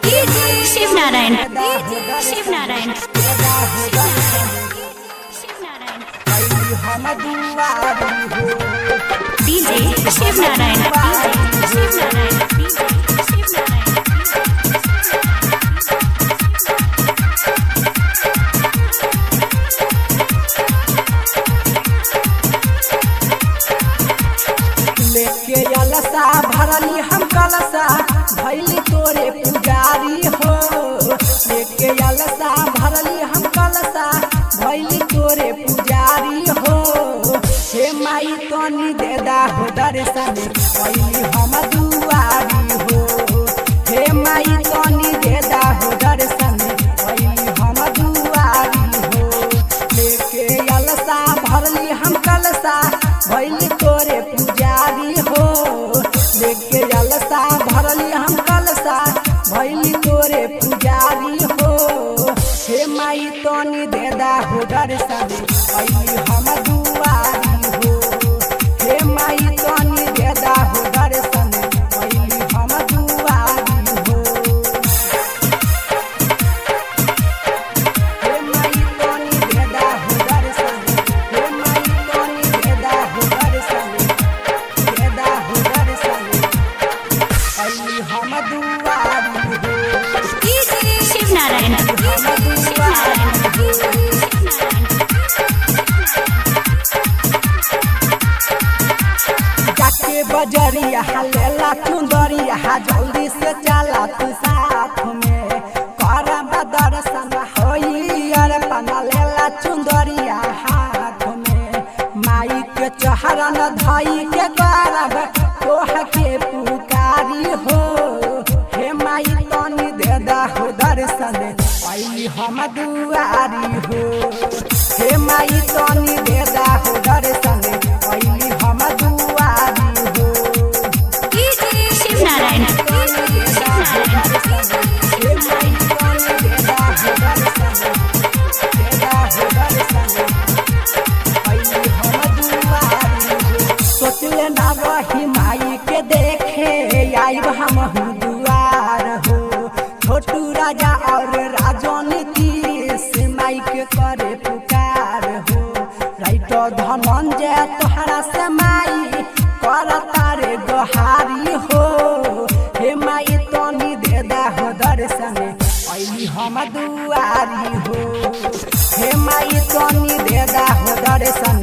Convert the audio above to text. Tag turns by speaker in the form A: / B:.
A: शिव नारायण, शिव नारायण, शिव नारायण।
B: हम दुआरी हो।
A: DJ Shiv Narayan, DJ Shiv Narayan, DJ Shiv Narayan.
B: लेके अलसा भरली हम कलसा, भैली तोरे पुजारी हो। लेके अलसा भरली हम कलसा, भैली तोरे पुजारी हो। हे माई तनी देदा हो दर्शन, भैली हम दुआरी हो। हे माई तनी देदा हो दर्शन, भैली हम दुआरी हो। लेके अलसा भरली हम कलसा, भैली तोरे पुजारी हो। लेके अलसा भरली हम कलसा, भैली तोरे पुजारी हो। हे माई तनी देदा हो दर्शन, भैली हम दुआरी हो। हे माई तनी देदा हो दर्शन, भैली हम दुआरी हो। हे माई तनी देदा हो दर्शन, हे माई तनी देदा हो दर्शन, देदा हो दर्शन, अली हम दुआरी हो।
A: शिव नारायण, शिव नारायण, शिव नारायण।
B: जाके बजरिया लेला चुंदरिया, जल्दी से चला तू साथ में। करब दर्शन होई अरपन, लेला चुंदरिया हाथ में। माई के चहरन धई के करब तोह के पुकारी हो। हे माई तनी देदा हो दर्शन, अली हम दुआरी हो। हे माई तनी देदा हो दर्शन, अली हम दुआरी हो।
A: शिव नारायण, शिव नारायण।
B: हे माई तनी देदा हो दर्शन, देदा हो दर्शन, अली हम दुआरी हो। सोचले ना रही माई के देखे आइब हम दुआर हो। छोटू राजा और राजनीति से माई के करे पुकार हो। राइटर धनंजय तोहरा से माई कर तारे गोहारी हो। हे माई तनी देदा हो दर्शन, अली हम दुआरी हो। हे माई तनी देदा हो दर्शन,